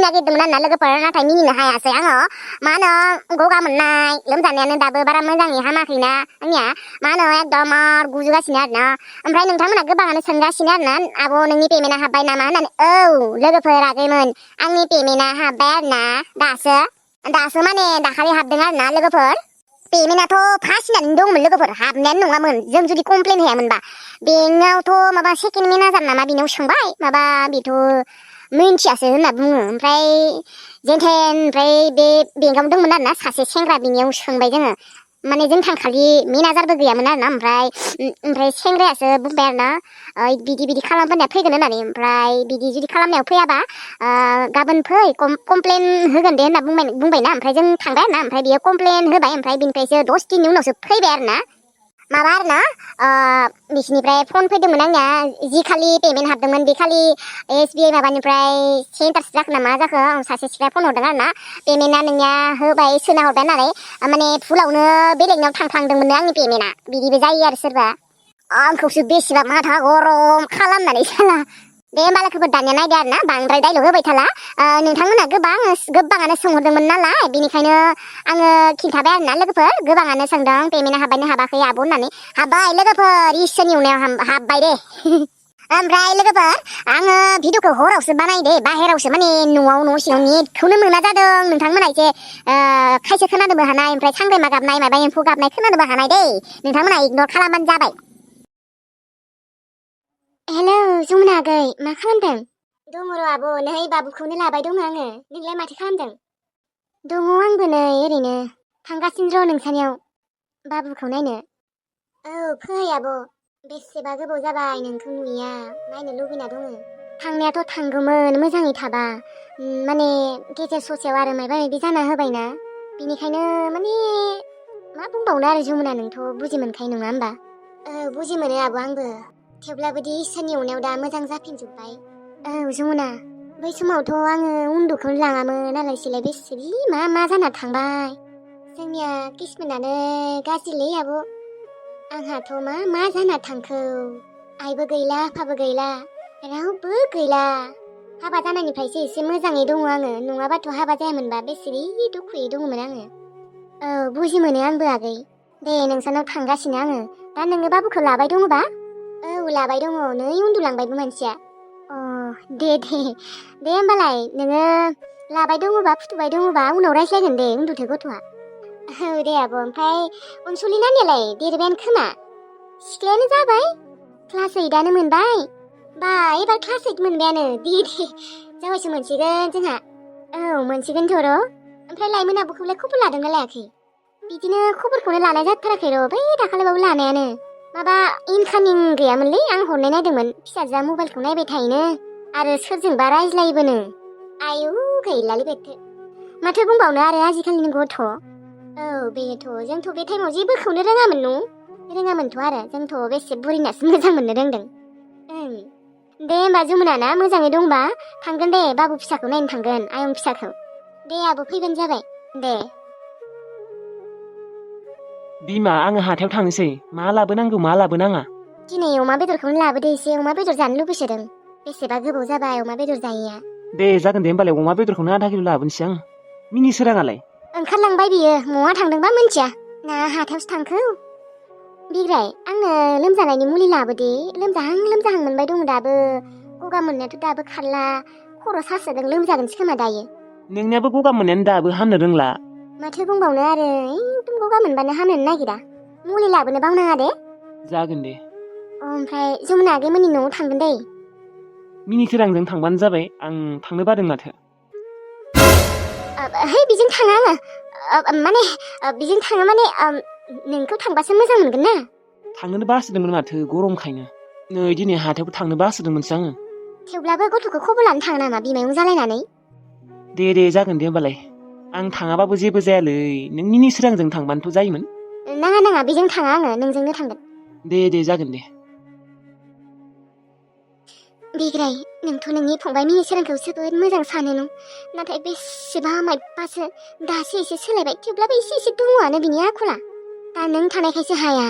नागिरदोंमोन आरोना लोगोफोर नाथाय मिनिनो हायासै आङो मा होनो गगा मोननाय लोमजानायानो दाबो बारा मोजाङै हामाखैना आंनिया मा होनो एकदम गुजुगासिनो आरोना ओमफ्राय नोंथांमोना गोबाङानो सोंगासिनो आरोना आब' नोंनि पेमेन्टआ हाबबाय नामा होननानै औ लोगोफोर आगैमोन आंनि पेमेन्टआ हाबबाय आरोना दासो माने दाखालि हाबदों आरोना लोगोफोर पेमेन्टआथ' फासिनानै दंमोन लोगोफोर हाबनायानो नङामोन जों जुदि कमप्लेन होयामोनबा बेंकआवथ' माबा सेकेन्ड मेनेजार नामा बेनाव सोंबाय माबा बेथ' मिन्थियासो होनना बुङो ओमफ्राय ओमफ्राय बे बेंकआव दंमोन आरोना सासे सेंग्रा बिनियाव सोंबाय जोङो माने जों थांखालि मेनेजारबो गैयामोन आरोना ओमफ्राय सेंग्रायासो बुंबाय आरोना बिदि खालामफैनाया फैगोन होननानै ओमफ्राय बिदि जुदि खालामनायाव फैयाबा गाबोन फै कमप्लेन होगोन दे होनना बुंबायना ओमफ्राय जों थांबाय आरोना ओमफ्राय बियो कमप्लेन होबाय ओमफ्राय बिनिफ्रायसो 10 दिननि उनावसो फैबाय आरोना माबा आरोना बिसिनिफ्राय फन फैदोंमोन आंनिया जि खालि पेमेन्ट हाबदोंमोन बे खालि SBI माबानिफ्राय सेन्टारसो जाखो ना मा जाखो आं सासे सिख्लाया फन हरदों आरोना पेमेन्टआ नोंनिया होबाय सोना हरबाय होननानै माने भुलावनो बेलेगनाव थांफ्लांदोंमोन आंनि पेमेन्टआ बिदिबो जायो आरो सोरबा आंखौसो बेसेबा माथा गरम खालामनानै साला दे होमबा लोगोफोर दानिया नायदो आरोना बांद्राय डायलग होबाय थाला नोंथांमोना गोबाङानो सोंहरदोंमोन नालाय बेनिखायनो आङो खिन्थाबाय आरोना लोगोफोर गोबाङानो सोंदों पेमेन्टआ हाबबायना हाबाखै आब' होननानै हाबबाय लोगोफोर इसोरनि उनाव हाबबाय दे ओमफ्राय लोगोफोर आङो भिडिअखौ हरावसो बानायो दे बाहेरावसो माने न' सिङाव नेटखौनो मोना जादों नोंथांमोना एसे खायसे खोनानोबो हानाय ओमफ्राय सांग्रेमा गाबनाय माबा एम्फौ गाबनाय खोनानोबो हानाय दै नोंथांमोना इगनर खालामबानो जाबाय हेलौ जमुना आगै मा खालामदों दङ र' आब' नै बाबुखौनो लाबाय दङ आङो नोंलाय माथो खालामदों दङ आंबो नै ओरैनो थांगासिनो र' नोंसानियाव बाबुखौ नायनो औ फै आब' बेसेबा गोबाव जाबाय नोंखौ नुयिया नायनो लुबैना दङ थांनायाथ' थांगौमोन मोजाङै थाबा माने गेजेर ससेयाव आरो माबा माबि जाना होबायना बेनिखायनो माने मा बुंबावनो आरो जमुना नोंथ' बुजि मोनखायो नङा होमबा बुजि मोनो आब' आंबो थेवब्लाबो दि इसोरनि अननायाव दा मोजां जाफिनजोब्बाय औ जमुना बै समावथ' आङो उन्दुखौनो लाङामोन आलाय सिलाय बेसेबि मा जाना थांबाय जोंनिया किस्मोनानो गाज्रिलै आब' आंहाथ' मा जाना थांखो आइबो गैला आफाबो गैला रावबो गैला हाबा जानायनिफ्रायसो एसे मोजाङै दङ आङो नङाबाथ' हाबा जायामोनबा बेसेबि दुखुयै दङमोन आङो औ बुजि मोनो आंबो आगै दे नोंसानाव थांगासिनो आङो दा नोङो बाबुखौ लाबाय दङबा औ लाबाय दङ नै उन्दुलांबायबो मानसिया अ दे होमबालाय नोङो लाबाय दङबा फुथुबाय दङबा उनाव रायज्लायगोन दे उन्दुथो गथ'आ औ दे आब' ओमफ्राय अनसुलि नानियालाय देरबायानो खोमा सिख्लायानो जाबाय क्लास 8आनो मोनबाय बा एबार क्लास 8 मोनबायानो दे जाबायसो मोनसिगोन जोंहा औ मोनसिगोनथ' र' ओमफ्राय लाइमोन आब'खौलाय खबर लादोंना लायाखै बिदिनो खबरखौनो लानाय जाथाराखै र' बै दाखालिबाबो लानायानो माबा इनकामिं गैयामोनलै आं हरनाय नायदोंमोन फिसाजोआ मबाइलखौ नायबाय थायोनो आरो सोरजोंबा रायज्लायोबोनो आयु गैलालै बेथो माथो बुंबावनो आरो आजिखालिनि गथ' औ बेनोथ' जोंथ' बे टाइमाव जेबोखौनो रोङामोनथ' आरो जोंथ' बेसे बुरिनासो मोजां मोननो रोंदों दे होमबा जमुना ना मोजाङै दंबा थांगोन दे बाबु फिसाखौ नायनो थांगोन आयं फिसाखौ दे आब' फैबानो जाबाय दे बिमा आङो हाथायाव थांनोसै मा लाबोनांगौ मा लाबोनाङा दिनै अमा बेदरखौनो लाबोदो एसे अमा बेदर जानो लुबैसोदों बेसेबा गोबाव जाबाय अमा बेदर जायैया दे जागोन दे होमबालाय अमा बेदरखौनो आधा किल' लाबोनोसै आं मिनि सोराङालाय ओंखारलांबाय बियो महा थांदोंबा मिन्थिया ना हाथायावसो थांखो बिग्राय आंनो लोमजानायनि मुलि लाबोदे लोमजाहां मोनबाय दङ दाबो गगा मोननायाथ' दाबो खारला खर' सासोदों लोमजागोनसो खोमा दायो नोंनियाबो गगा मोननायानो दाबो हामनो रोंला माथो बुंबावनो आरो एकदम गगा मोनबानो हामनोनो नागिरा मुलि लाबोनो बावनाङा दे जागोन दे ओमफ्राय जमुना आगैमोननि न'आव थांगोन दै मिनि सोरांजों थांबानो जाबाय आं थांनो बादों माथो है बेजों थाङा आङो माने बेजों थाङो माने नोंखौ थांबासो मोजां मोनगोन ना थांनोनो बासोदोंमोन माथो गरमखायनो नै दिनै हाथायावबो थांनो बासोदोंमोनसो आङो थेवब्लाबो गथ'खौ खबर लानो थाङो नामा बिमायं जालायनानै दे जागोन दे होमबालाय आं थाङाबाबो जेबो जायालै नों मिनि सोरांजों थांबानोथ' जायोमोन नाङा बेजों थाङा आङो नोंजोंनो थांगोन दे जागोन दे बिग्राय नोंथ' नोंनि फंबाय मिनि सोरांखौ जोबोद मोजां सानो नं नाथाय बेसेबा मायबासो दासो एसे सोलायबाय थेवब्लाबो एसे दङआनो बिनि आखला दा नों थानायखायसो हाया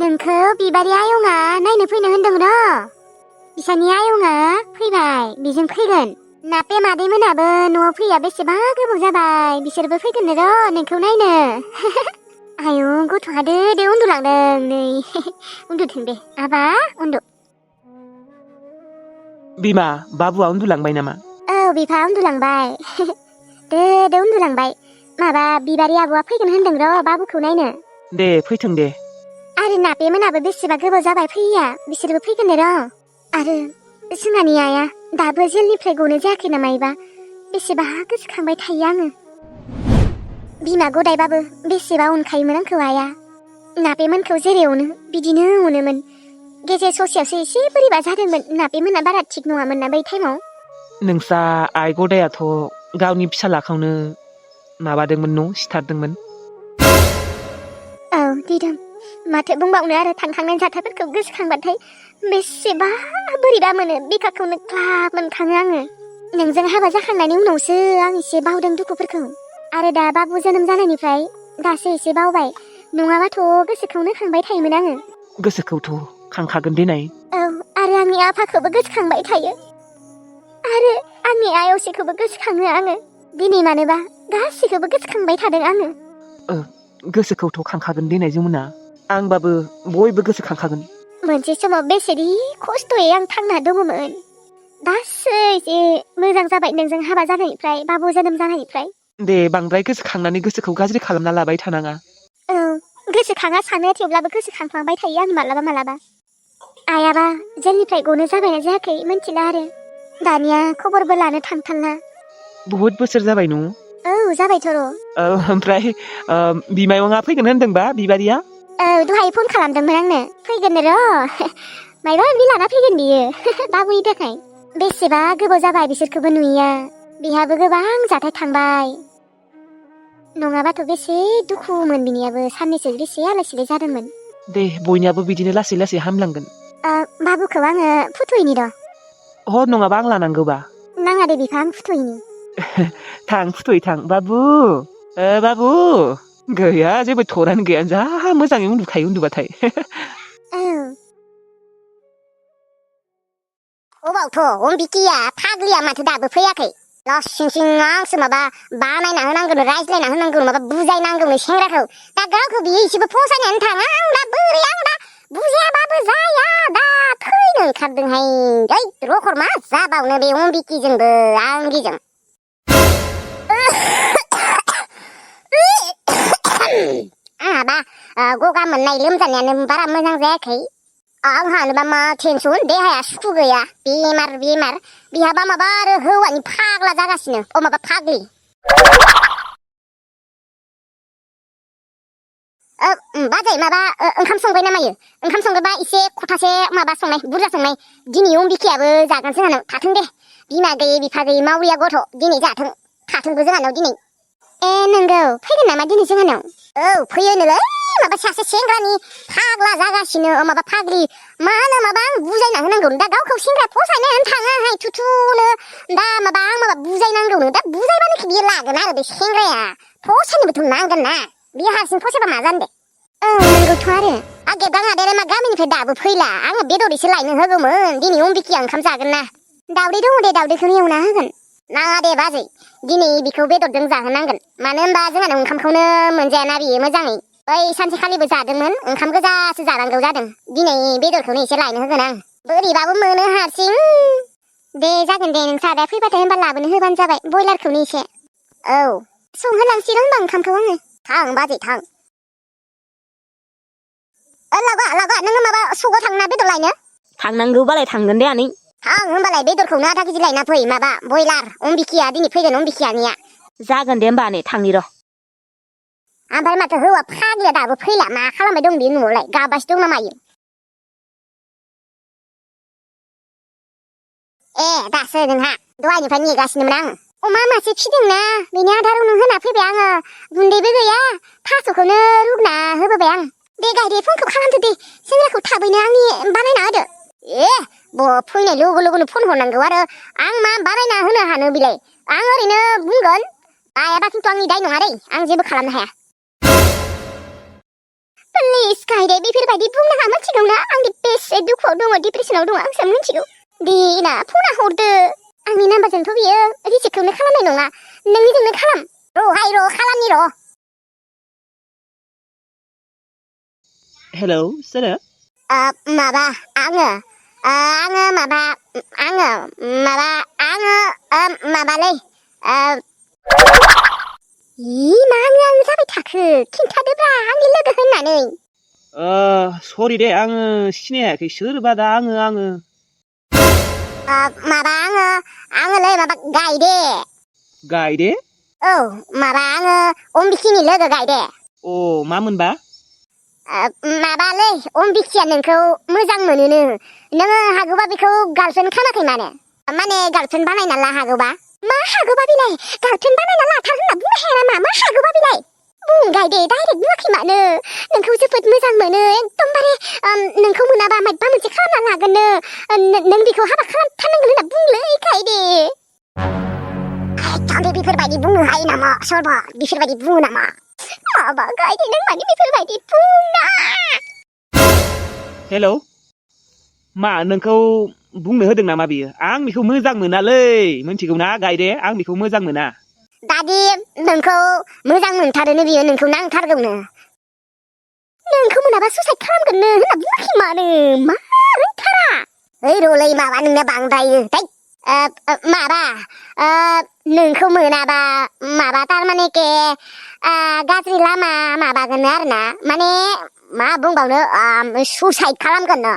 नोंखौ बिबारि आयंआ नायनो फैनो होनदों र'। बिसानि आयंआ फैबाय, बेजों फैगोन। नापे मादै मोनाबो न'आव फैया बेसेबा गोबाव जाबाय, बिसोरबो फैगोननो र' नोंखौ नायनो। आयौ गथ'आ दो उन्दुलांदों नै। उन्दुथों दे, आबा उन्दु। बिमा, बाबुआ उन्दुलांबाय नामा? औ बिफा उन्दुलांबाय। दो उन्दुलांबाय। माबा बिबारि आब'आ फैगोन होनदों र' बाबुखौ नायनो। दे फैथों दे। आरो नापे मोनाबो बेसेबा गोबाव जाबाय फैया, बिसोरबो फैगोननो र'। आरो जोंहानि आइया दाबो जेलनिफ्राय गनो जायाखै नामायबा, बेसेबा गोसोखांबाय थायो आङो। बिमा गदायबाबो बेसेबा अनखायोमोन आंखौ आइया। नापेमोनखौ जेरै अनो बिदिनो अनोमोन। गेजेर ससेयावसो एसे बोरैबा जादोंमोन, नापेमोना बारा थिग नङामोन ना बै टाइमाव। नोंसा आइ गदायाथ' गावनि फिसालाखौनो माबादोंमोन न' सिथारदोंमोन। औ दिदोम, माथो बुंबावनो आरो थांखांनाय जाथायफोरखौ गोसोखांबाथाय बेसेबा बोरैबा मोनो, बिखाखौनो क्लाब मोनखाङो आङो। नोंजों हाबा जाखांनायनि उनावसो आं एसे बावदों दुखुफोरखौ। आरो दा बाबु जोनोम जानायनिफ्राय दासो एसे बावबाय, नङाबाथ' गोसोखौनो खांबाय थायोमोन आङो। गोसोखौथ' खांखागोन देनाय। औ, आरो आंनि आफाखौबो गोसोखांबाय थायो। आरो आंनि आइ असेखौबो गोसोखाङो आङो। दिनै मानोबा गासैखौबो गोसोखांबाय थादों आङो। गोसोखौथ' खांखागोन देनाय जमुना, आंबाबो बयबो गोसोखांखागोन। मोनसे समाव बेसेदि खस्थ'यै आं थांना दङमोन। दासो एसे मोजां जाबाय नोंजों हाबा जानायनिफ्राय, बाबु जोनोम जानायनिफ्राय। दे बांद्राय गोसोखांनानै गोसोखौ गाज्रि खालामना लाबाय थानाङा। औ, गोसोखाङा सानो, थेवब्लाबो गोसोखांफ्लांबाय थायो आं मालाबा। आइयाबा जेलनिफ्राय गनो जाबायना जायाखै मिन्थिला आरो। दानिया खबरबो लानो थांथारला। बुहुद बोसोर जाबाय न'? औ जाबायथ' र'। ओमफ्राय बिमायंआ फैगोन होनदोंबा बिबारिया? औ दहाय फन खालामदोंमोन आंनो, फैगोननो र'। मायबा मायबि लाना फैगोन बियो बाबुनि थाखाय। बेसेबा गोबाव जाबाय बिसोरखौबो नुयिया, बिहाबो गोबां जाथाय थांबाय। नङाबाथ' बेसे दुखुमोन बिनियाबो, साननैसो बेसे आलाय सिलाय जादोंमोन। दे बयनियाबो बिदिनो लासै लासै हामलांगोन। बाबुखौ आङो फुथुयैनि र'। नङाबा आं लानांगौबा? नाङा दे बिफा, आं फुथुयैनि। थां फुथुयै थां। बाबु, बाबु। गैया जेबो थरानो गैया, जा मोजाङै उन्दुखायो उन्दुबाथाय। औ। अबावथ' अम्बिकिया फाग्लिया माथो दाबो फैयाखै? लासिं आंसो माबा बानायना होनांगौनो, रायज्लायना होनांगौनो, माबा बुजायनांगौनो सेंग्राखौ। दा गावखौ बियो एसेबो फसायनानै थाङा। आं दा बुजायाबाबो जाया, दा थैनो ओंखारदोंहाय। रखर मा जाबावनो बे अम्बिकिजोंबो आंगिजों। आंहाबा गगा मोननाय लोमजानायानो बारा मोजां जायाखै। आंहानोबा मा टेनसन, देहाया सुखु गैया, बेमार। बिहाबा माबा आरो हौवानि फाग्ला जागासिनो, माबा फाग्लि। बाजै माबा ओंखाम संबाय ना मायो? ओंखाम संदोंबा एसे खथासे माबा संनाय, बुरजा संनाय। दिनै अम्बिकायाबो जागोन जोंहानाव, थाथों दे। बिमा गैयै बिफा गैयै मावरिया गथ', दिनै जाथों, थाथोंबो जोंहानाव दिनै। नंगौ, फैगोन नामा दिनै जोंहानाव? औ फैयोनोलै, माबा सासे सेंग्रानि फाग्ला जागासिनो, माबा फाग्लि। मा होनो माबा आं बुजायना होनांगौ, दा गावखौ सेंग्रा फसायनायानो थाङाहाय थुथुनो। दा आं बुजायनांगौनो, दा बुजायबानो बियो लागोन आरो बे सेंग्राया। फसायनोबोथ' नांगोन ना, बियो हारसिं फसायबा मा जानो दे। नंगौथ' आरो। आगे दाङादेरे मा गामिनिफ्राय दाबो फैला, आङो बेदर एसे लायनो होगौमोन, दिनै अम्बिकिया ओंखाम जागोन ना। दाउदै दङ दे, दाउदैखौनो एवना होगोन। नाङा दे बाजै, दिनै बिखौ बेदरजों जाहोनांगोन। मानो होनबा जोंहानाव ओंखामखौनो मोनजायाना बियो मोजाङै। बै सानसेखालिबो जादोंमोन, ओंखाम गोजासो जानांगौ जादों। दिनै बेदरखौनो एसे लायनो होगोन आं। बोरैबाबो मोनो हारसिं। दे जागोन दे, नोंसा आदाया फैबाथाय होनबा लाबोनो होबानो जाबाय, बयलारखौनो एसे। औ, संहोलांसै र' होनबा ओंखामखौ आङो। थां बाजै थां। लागा नोङो माबा सगाव थांना बेदर लायनो? थांनांगौबालाय थांगोन दे आनै। थां होनबालाय बेदरखौनो आधा केजि लायना फै, माबा बयलार, अम्बिकिया दिनै फैगोन, अम्बिकियानिया। जागोन दे होमबा आनै, थांनि र'। ओमफ्राय माथो हौवा फाग्लिया दाबो फैला, मा खालामबाय दं बे न'आवलाय, गाबासो दं ना मायो? दासो नोंहा, दहायनिफ्राय नेगासिनोमोन आङो। अमा मासे फिदोंना, बेनि आदारावनो होना फैबाय आङो। गुन्दैबो गैया, थास'खौनो रुना होबोबाय आं। दे गायदे, फनखौ खालामदो दे, सेंग्राखौ थाबैनो आंनि बानायना होदो। फैनाय लोगो लोगोनो फन हरनांगौ आरो, आं मा बानायना होनो हानो बिलाय? आं ओरैनो बुंगोन, आयाबा खिन्थु आंनि दाय नङा दै, आं जेबो खालामनो हाया। प्लिज गायदे बेफोरबायदि बुंनाङा मिथिगौना आंनि बेसे दुखुआव दङ डिप्रेसनाव दङ आंसो मिथिगौ देना फना हरदो आंनि नाम्बारजोंथ' बियो रिजेक्टखौनो खालामनाय नङा नोंनिजोंनो खालाम र' खालामनि र' हेलौ सोरो माबा आङो माबालै मानो आङो जाबाय थाखो खिन्थादोब्रा आंनि लोगो होननानै सरि दे आङो सिनायाखै सोरबा दा आङो माबा आङोलै माबा गायदे औ माबा आङो अम्बिकिनि लोगो गायदे अ मामोनबा माबालै अम्बिकिया नोंखौ मोजां मोनोनो नोङो हागौबा बेखौ गार्लफ्रेन्ड खालामाखै माने गार्लफ्रेन्ड बानायना ला हागौबा मा हागौबा बिलाय गार्लफ्रेन्ड बानायना लाथार होनना बुंनो हाया नामा मा हागौबा बिलाय बुं गायदे डाइरेक्ट बुङाखै मानो नोंखौ जोबोद मोजां मोनो एकदमबारे नोंखौ मोनाबा माबा मोनसे खालामना लागोननो नों बेखौ हाबा खालामथारनांगोन होनना बुंलै गायदे एकदम बेफोरबायदि बुंनो हायो नामा सोरबा बेफोरबायदि बुङो नामा माबा गायदे नों माने बेफोरबायदि बुंना हेलौ मा नोंखौ बुंनो होदों नामा बियो आं बेखौ मोजां मोनालै मिथिगौ ना गायदे आं बेखौ मोजां मोना दादि नोंखौ मोजां मोनथारोनो बियो नोंखौ नांथारगौनो नोंखौ मोनाबा सुइसाइड खालामगोननो होनना बुङाखै मानो मा होनथारा ओइ रलै माबा नोंना बांद्रायो माबा नोंखौ मोनाबा माबा थारमाने के गाज्रि लामा माबागोन आरोना माने मा बुंबावनो सुइसाइड खालामगोननो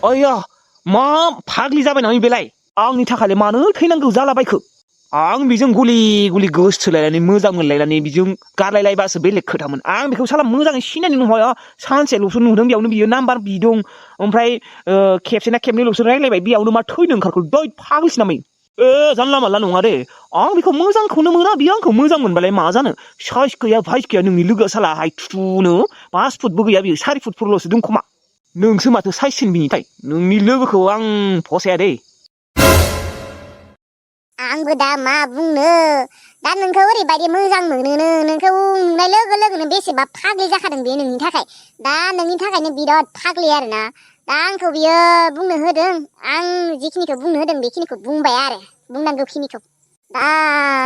अय्या मा फाग्लि जाबाय नामा बेलाय आंनि थाखायलाय मानो थैनांगौ जालाबायखो आं बेजों गलि गलि गोसोथोलायनानै मोजां मोनलायनानै बेजों गारलायलायबासो बेलेग खोथामोन आं बेखौ साला मोजाङै सिनायनो नंहाया सानसेल'सो नुदों बेयावनो बियो नाम्बार बिदों ओमफ्राय खेबसेना खेबनैल'सो रायलायबाय बेयावनो मा थैनो ओंखारखो दै फाग्लिसो नामै जानला मानला नङा दे आं बेखौ मोजांखौनो मोना बियो आंखौ मोजां मोनबालाय मा जानो साइज गैया भाइस गैया नोंनि लोगोआ साला हायथुनो 5 फुटबो गैया बियो 4 फुटफोरल'सो दं खोमा नोंसो माथो साइजसिन बिनिथाय नोंनि लोगोखौ आं फसाया दे आंबो दा मा बुंनो दा नोंखौ ओरैबायदि मोजां मोनोनो नोंखौ नुनाय लोगो लोगोनो बेसेबा फाग्लि जाखादों बेयो नोंनि थाखाय दा नोंनि थाखायनो बिराद फाग्लि आरोना दा आंखौ बियो बुंनो होदों आं जिखिनिखौ बुंनो होदों बेखिनिखौ बुंबाय आरो बुंनांगौखिनिखौ दा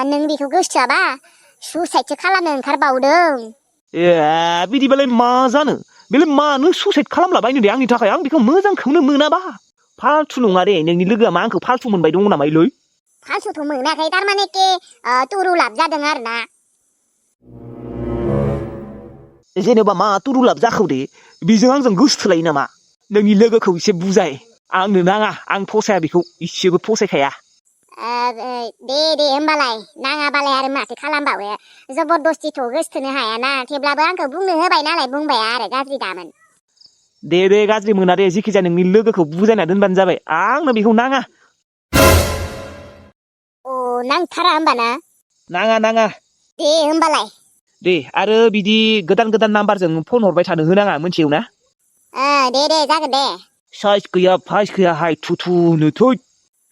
नों बेखौ गोसोआबा सुइसाइडसो खालामनो ओंखारबावदों बिदिबालाय मा जानो बेलाय मानो सुइसाइड खालामलाबायनो दे आंनि थाखाय आं बेखौ मोजांखौनो मोनाबा फाल्थु नङा दे नोंनि लोगोआ मा आंखौ फाल्थु मोनबाय दङ नामालै फाल्थुथ' मोनाखै थारमाने के तुरुलाब जादों आरोना जेनेबा मा तुरुलाब जाखौ दे बेजों आंजों गोसोथोलायो नामा नोंनि लोगोखौ एसे बुजाय आंनो नाङा आं फसाया बेखौ इसेबो फसायखाया दे होमबालाय नाङाबालाय आरो माथो खालामबावो जबरदस्तिथ' गोसोथोनो हायाना थेवब्लाबो आंखौ बुंनो होबाय नालाय बुंबाय आरो गाज्रि दामोन दे गाज्रि मोना दे जिखिजाया नोंनि लोगोखौ बुजायना दोनबानो जाबाय आंनो बेखौ नाङा नांथारा होमबाना नाङा दे होमबालाय दे आरो बिदि गोदान नाम्बारजों फन हरबाय थानो होनाङा मिथिगौ ना दे जागोन दे साइज गैया भाइस गैया हाय थुथुनो थै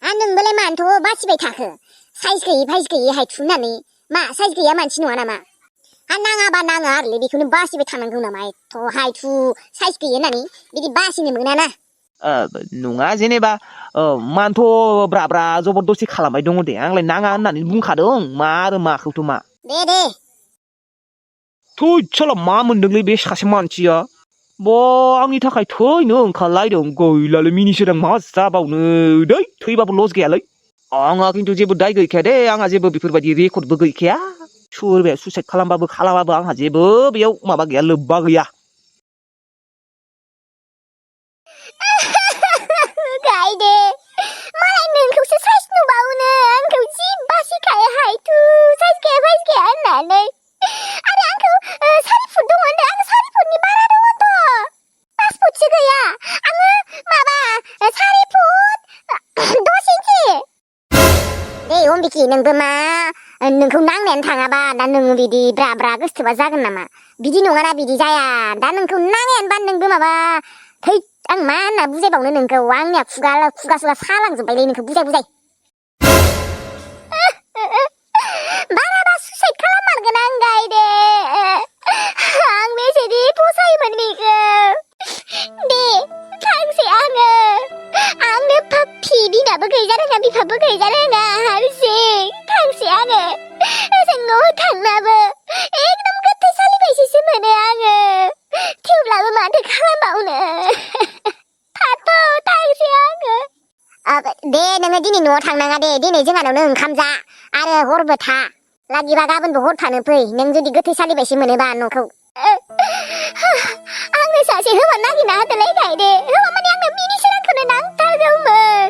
नोंबोलाय मानोथ' बासिबाय थाखो साइज गैयि हायथु होननानै मा साइज गैया मानसि नङा नामा नाङाबा नाङा आरोलै बेखौनो बासिबाय थानांगौ नामा एथ' हायथु साइज गैयि होननानै बिदि बासिनो मोनाना नङा जेनेबा मानोथ' ब्रा जबरदस्ति खालामबाय दङ दे आंलाय नाङा होननानै बुंखादों मा आरो माखौथ' मा दे थै साला मा मोनदोंलै बे सासे मानसिया आंनि थाखाय थैनो ओंखारलायदों गैलालै मिनिसोदां मा जाबावनो दै थैबाबो लस गैयालै आंहा खिन्थु जेबो दाय गैखाया दे आंहा जेबो बेफोरबायदि रेकर्डबो गैखाया सोरबाया सुइसाइड खालामबाबो खालामाबो आंहा जेबो बेयाव माबा गैया लोब्बा गैया गायदे मालाय नोंखौसो साइज नुबावोनो आंखौ जि बासिखायो हायथु साइज गैया भाइस गैया होननानै आरो आंखौ 4 फुट दङ होनदों आङो 4 फुटनि बारा दङथ' 5 फुटसो गैया आङो माबा 4 फुट 10 इन्सि दे अम्बिकि नोंबो मा नोंखौ नांनायानो थाङाबा दा नोङो बिदि ब्रा गोसोथोबा जागोन नामा बिदि नङाना बिदि जाया दा नोंखौ नाङायानोबा नोंबो माबा थै आं मा होनना बुजायबावनो नोंखौ आंनिया खुगा सालांजोब्बायलै नोंखौ बुजाय बाराबा सुइसाइड खालाममारगोन आं गायदे दिनै न'आव थांनाङा दे दिनै जोंहानावनो ओंखाम जा आरो हरबो था लागिबा गाबोनबो हर थानो फै नों जुदि गोथैसालि बायसो मोनोबा न'खौ आंनो सासे हौवा नागिरना होदोलै गायदे हौवा माने आंनो मिनि सोरांखौनो नांथारगौमोन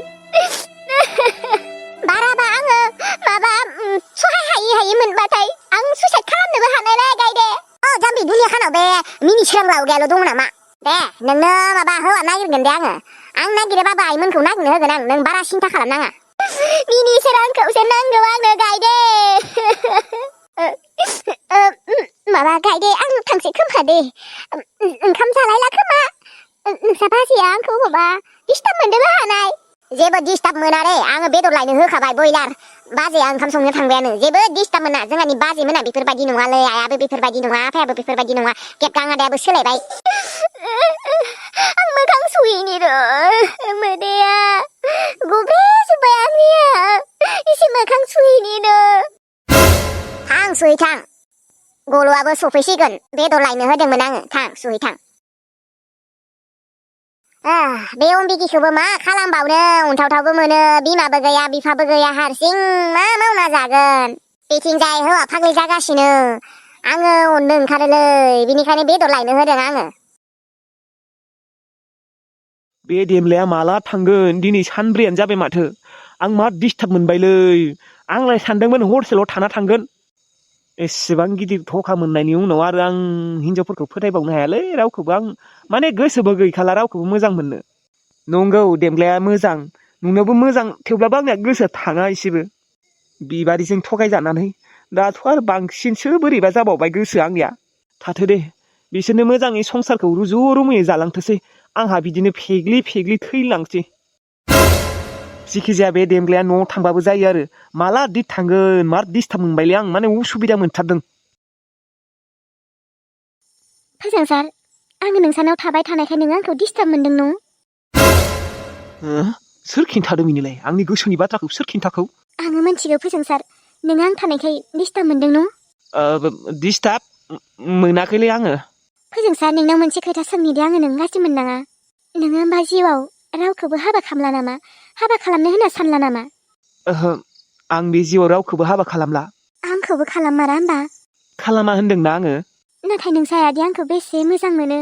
बाराबा आङो माबा सहाय हायै मोनबाथाय आं सुइसाइड खालामनोबो हानायलाय गायदे जाम्बि दुनिया खानाव बे मिनि सोरां रावगायाल' दङ नामा दे नोंनो माबा हौवा नागिरगोन दे आं नागिरोबाबो आइमोनखौ नागिरनो होगोन आं नों बारा सिन्था खालामनाङा मिनि सोरांखौसो नांगौ आंनो गायदे माबा गायदे आं थांसै खोमा दे ओंखाम जालायला खोमा नोंसा बाजैया आंखौ माबा डिस्टार्ब मोनदोंबो हानाय जेबो डिस्टार्ब मोना रे आङो बेदर लायनो होखाबाय बयलार बाजैया ओंखाम संनो थांबायानो जेबो डिस्टार्ब मोना जोंहानि बाजैमोना बेफोरबायदि नङालै आइयाबो बेफोरबायदि नङा आफायाबो बेफोरबायदि नङा गेबगाङादायाबो सोलायबाय आं मोखां सुयैनि र' मोदैया गब्रेजोब्बाय आंनिया एसे मोखां सुयैनि र' थां सुहै थां गल'आबो सफैसिगोन बेदर लायनो होदोंमोन आङो थां सुहै थां बे अम्बिकिखौबो मा खालामबावनो अनथावथावबो मोनो बिमाबो गैया बिफाबो गैया हारसिं मा मावना जागोन बेथिंजाय हौवा फाग्लि जागासिनो आङो अननो ओंखारोलै बिनिखायनो बेदर लायनो होदों आङो बे देमलाया माला थांगोन दिनै सानब्रैयानो जाबाय माथो आं मा डिस्टार्ब मोनबायलै आंलाय सानदोंमोन हरसेल' थाना थांगोन एसेबां गिदिर धका मोननायनि उनाव आरो आं हिनजावफोरखौ फोथायबावनो हायालै रावखौबो आं माने गोसोबो गैखाला रावखौबो मोजां मोननो नंगौ देमलाया मोजां नुनोबो मोजां थेवब्लाबो आंनिया गोसोआ थाङा एसेबो बिबारिजों थगायजानानै दाथ' आरो बांसिनसो बोरैबा जाबावबाय गोसोआ आंनिया थाथो दे बिसोरनो मोजाङै संसारखौ रुजु रुमुयै जालांथोसै आंहा बिदिनो फेग्लि थैलांसै जिखिजाया बे देमग्लाया न'आव थांबाबो जायो आरो माला दिद थांगोन मा डिस्टार्ब मोनबायलै आं माने उसुबिदा मोनथारदों फोजोंसार आङो नोंसानाव थाबाय थानायखाय नों आंखौ डिस्टार्ब मोनदों न' सोर खिन्थादों बिनिलाय आंनि गोसोनि बाथ्राखौ सोर खिन्थाखौ आङो मिथिगौ फोजोंसार नों आं थानायखाय डिस्टार्ब मोनदों न' डिस्टार्ब मोनाखैलै आङो फोजोंसार नोंनाव मोनसे खोथा सोंनि दे आङो नों गाज्रि मोननाङा नोङो होमबा जिउआव रावखौबो हाबा खालामला नामा हाबा खालामनो होनना सानला नामा ओहो आं बे जिउआव रावखौबो हाबा खालामला आंखौबो खालामारा होमबा खालामा होनदोंना आङो नाथाय नोंसायादि आंखौ बेसे मोजां मोनो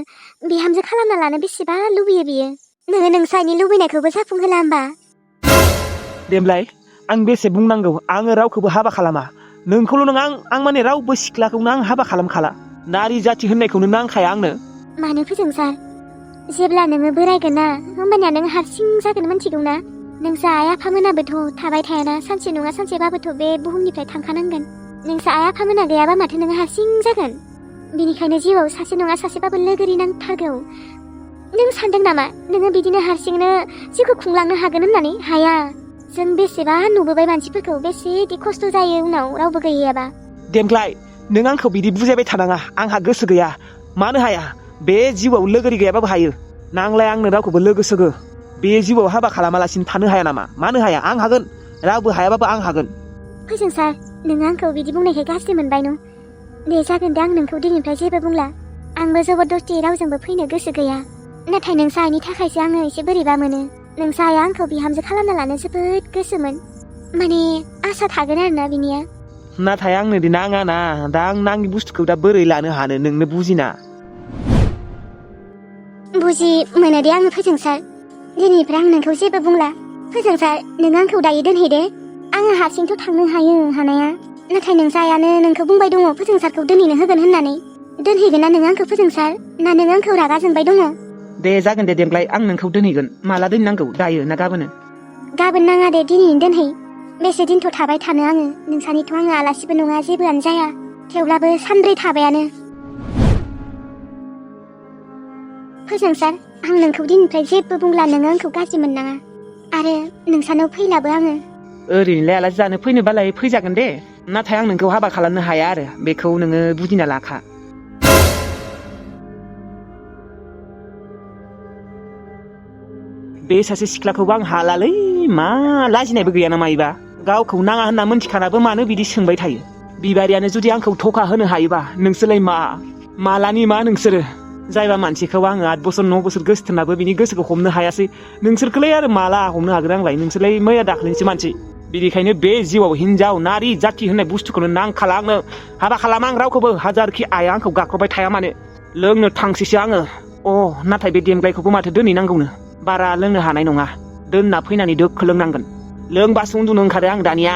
बिहामजो खालामना लानो बेसेबा लुबैयो बियो नोङो नोंसानि लुबैनायखौबो जाफुंहोला होमबा देमलाय आं बेसे बुंनांगौ आङो रावखौबो हाबा खालामा नोंखौल' नङा आं माने रावबो सिख्लाखौनो आं हाबा खालामखाला नारि जाथि होननायखौनो नांखाया आंनो मानो फोजोंसार जेब्ला नोङो बोरायगोन ना होमबानिया नों हारसिं जागोन मिथिगौ ना नोंसा आइ आफामोनाबोथ' थाबाय थायाना सानसे नङा सानसेबाबोथ' बे बुहुमनिफ्राय थांखानांगोन नोंसा आइ आफामोना गैयाबा माथो नोङो हारसिं जागोन बिनिखायनो जिउआव सासे नङा सासेबाबो लोगोरि नांथारगौ नों सानदों नामा नोङो बिदिनो हारसिंनो जिउखौ खुंलांनो हागोन होननानै हाया जों बेसेबा नुबोबाय मानसिफोरखौ बेसेदि खस्थ' जायो उनाव रावबो गैयाबा देमग्लाय नों आंखौ बिदि बुजायबाय थानाङा आंहा गोसो गैया मानो हाया बे जिउआव लोगोरि गैयाबाबो हायो नांलाय आंनो रावखौबो लोगो सोगो बे जिउआव हाबा खालामालासिनो थानो हाया नामा मानो हाया आं हागोन रावबो हायाबाबो आं हागोन फोजोंसार नों आंखौ बिदि बुंनायखाय गाज्रि मोनबाय न' दे जागोन दे आं नोंखौ दिनैनिफ्राय जेबो बुंला आंबो जबरदस्ति रावजोंबो फैनो गोसो गैया नाथाय नोंसा आइनि थाखायसो आङो एसे बोरैबा मोनो नोंसा आइया आंखौ बिहामजो खालामना लानो जोबोद गोसोमोन माने आसा थागोन आरोना बिनिया नाथाय आंनो दि नाङा ना दा आं नाङि बुस्थुखौ दा बोरै लानो हानो नोंनो बुजिना बुजि मोनो दे आङो फोजोंसार दिनैनिफ्राय आं नोंखौ जेबो बुंला फोजोंसार नों आंखौ दायो दोनहैदे आङो हारसिंथ' थांनो हायो हानाया नाथाय नोंसा आइयानो नोंखौ बुंबाय दङ फोजोंसारखौ दोनहैनो होगोन होननानै दोनहैगोन ना नों आंखौ फोजोंसार ना नों आंखौ रागा जोंबाय दङ दे जागोन दे देमग्लाय आं नोंखौ दोनहैगोन माला दोननांगौ दायो ना गाबोनो गाबोन नाङा दे दिनैनो दोनहै बेसे दिनथ' थाबाय थानो आङो नोंसानिथ' आङो आलासिबो नङा जेबोआनो जाया थेवब्लाबो सानब्रै थाबायानो फोजोंसार आं नोंखौ दिनैनिफ्राय जेबो बुंला नोङो आंखौ गाज्रि मोननाङा आरो नोंसानाव फैलाबो आङो ओरैनोलाय आलासि जानो फैनोबालाय फैजागोन दे नाथाय आं नोंखौ हाबा खालामनो हाया आरो बेखौ नोङो बुजिना लाखा बे सासे सिख्लाखौबो आं हालालै मा लाजिनायबो गैया ना मायोबा गावखौ नाङा होनना मोनथिखानाबो मानो बिदि सोंबाय थायो बिबारियानो जुदि आंखौ धका होनो हायोबा नोंसोरलाय मालानि मा नोंसोरो जायबा मानसिखौ आङो 8 बोसोर 9 बोसोर गोसोथोनाबो बिनि गोसोखौ हमनो हायासै नोंसोरखौलाय आरो माला हमनो हागोन आंलाय नोंसोरलाय मैया दाख्लैनिसो मानसि बिनिखायनो बे जिउआव हिनजाव नारि जाथि होननाय बुस्थुखौनो नांखाला आंनो हाबा खालामा आं रावखौबो हाजारखि आइया आंखौ गाख्रबबाय थाया मानो लोंनो थांसैसो आङो नाथाय बे देमग्लायखौबो माथो दोनहैनांगौनो बारा लोंनो हानाय नङा दोनना फैनानै दोखो लोंनांगोन लोंबासो उन्दुनो ओंखारो आं दानिया